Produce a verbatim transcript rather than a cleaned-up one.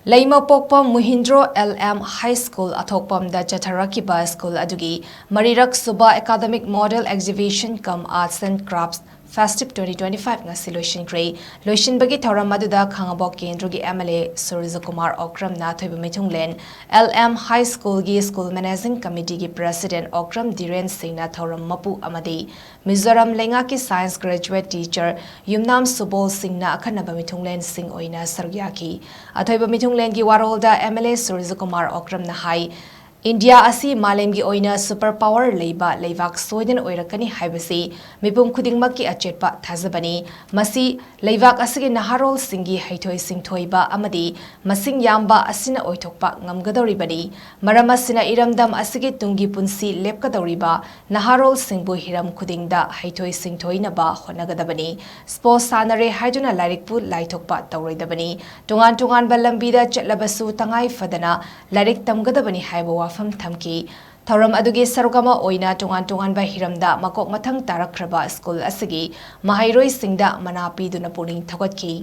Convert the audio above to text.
ꯂꯩꯃꯄꯣꯛꯄꯝ Muhindro L M High School ꯑꯊꯣꯛꯄꯝꯗ ꯆꯠꯊꯔꯛꯈꯤꯕ school ꯑꯗꯨꯒꯤ ꯃꯔꯤꯔꯛ ꯁꯨꯕ Academic Model Exhibition cum Arts and Crafts Festive twenty twenty-five ꯉꯁꯤ ꯂꯣꯏꯁꯤꯟꯈ꯭ꯔꯦ꯫ ꯂꯣꯏꯁꯤꯟꯕꯒꯤ ꯊꯧꯔꯝ ꯑꯗꯨꯗ ꯈꯥꯉꯕꯣꯛ ꯀꯦꯟꯗ꯭ꯔꯒꯤ M L A ꯁꯨꯔꯖꯀꯨꯃꯥꯔ ꯑꯣꯀ꯭ꯔꯝꯅ ꯑꯊꯣꯏꯕ ꯃꯤꯊꯨꯡꯂꯦꯟ, L M High Schoolꯒꯤ School Managing Committeeꯒꯤ President Okram ꯙꯤꯔꯦꯟ ꯁꯤꯡꯅ ꯊꯧꯔꯝ ꯃꯄꯨ ꯑꯃꯗꯤ ꯃꯤꯖꯣꯔꯥꯝ ꯂꯩꯉꯥꯛꯀꯤ Science Graduate Teacher ꯌꯨꯝꯅꯥꯝ ꯁꯨꯕꯣꯜ ꯁꯤꯡꯅ ꯑꯈꯟꯅꯕ ꯃꯤꯊꯨꯡꯂꯦꯟꯁꯤꯡ ꯑꯣꯏꯅ ꯁꯔꯨꯛ ꯌꯥꯈꯤ꯫ ꯑꯊꯣꯏꯕ ꯃꯤꯊꯨꯡꯂꯦꯟꯒꯤ ꯋꯥꯔꯣꯜꯗ M L A ꯁꯨꯔꯖꯀꯨꯃꯥꯔ ꯑꯣꯀ꯭ꯔꯝꯅ ꯍꯥꯏ, ꯏꯟꯗꯤꯌꯥ ꯑꯁꯤ ꯃꯥꯂꯦꯝꯒꯤ ꯑꯣꯏꯅ super power ꯂꯩꯕ ꯂꯩꯕꯥꯛ ꯁꯣꯏꯗꯅ ꯑꯣꯏꯔꯛꯀꯅꯤ ꯍꯥꯏꯕꯁꯤ ꯃꯤꯄꯨꯝ ꯈꯨꯗꯤꯡꯃꯛꯀꯤ ꯑꯆꯦꯠꯄ ꯊꯥꯖꯕꯅꯤ꯫ ꯃꯁꯤ ꯂꯩꯕꯥꯛ ꯑꯁꯤꯒꯤ ꯅꯍꯥꯔꯣꯜꯁꯤꯡꯒꯤ ꯍꯩꯊꯣꯏ ꯁꯤꯡꯊꯣꯏꯕ ꯑꯃꯗꯤ ꯃꯁꯤꯡ ꯌꯥꯝꯕ ꯑꯁꯤꯅ ꯑꯣꯏꯊꯣꯛꯄ ꯉꯝꯒꯗꯧꯔꯤꯕꯅꯤ꯫ ꯃꯔꯝ ꯑꯁꯤꯅ ꯏꯔꯝꯗꯝ ꯑꯁꯤꯒꯤ ꯇꯨꯡꯒꯤ ꯄꯨꯟꯁꯤ ꯂꯦꯞꯀꯗꯧꯔꯤꯕ ꯅꯍꯥꯔꯣꯜꯁꯤꯡꯕꯨ ꯍꯤꯔꯝ ꯈꯨꯗꯤꯡꯗ ꯍꯩꯊꯣꯏ ꯁꯤꯡꯊꯣꯏꯅꯕ ꯍꯣꯠꯅꯒꯗꯕꯅꯤ꯫ Sports ꯁꯥꯟꯅꯔꯦ ꯍꯥꯏꯗꯨꯅ ꯂꯥꯏꯔꯤꯛꯄꯨ ꯂꯥꯏꯊꯣꯛꯄ ꯇꯧꯔꯣꯏꯗꯕꯅꯤ꯫ ꯇꯣꯉꯥꯟ ꯇꯣꯉꯥꯟꯕ ꯂꯝꯕꯤꯗ ꯆꯠꯂꯕꯁꯨ ꯇꯉꯥꯏ ꯐꯗꯅ ꯂꯥꯏꯔꯤꯛ ꯇꯝꯒꯗꯕꯅꯤ ꯍꯥꯏꯕ ꯋꯥꯐꯝ ꯊꯝꯈꯤ꯫ ꯊꯧꯔꯝ ꯑꯗꯨꯒꯤ ꯁꯔꯨꯛ ꯑꯃ ꯑꯣꯏꯅ ꯇꯣꯉꯥꯟ ꯇꯣꯉꯥꯟꯕ ꯍꯤꯔꯝꯗ ꯃꯀꯣꯛ ꯃꯊꯪ ꯇꯥꯔꯛꯈ꯭ꯔꯕ ꯁ꯭ꯀꯨꯜ ꯑꯁꯤꯒꯤ ꯃꯍꯩꯔꯣꯏꯁꯤꯡꯗ ꯃꯅꯥ ꯄꯤꯗꯨꯅ ꯄꯨꯛꯅꯤꯡ ꯊꯧꯒꯠꯈꯤ꯫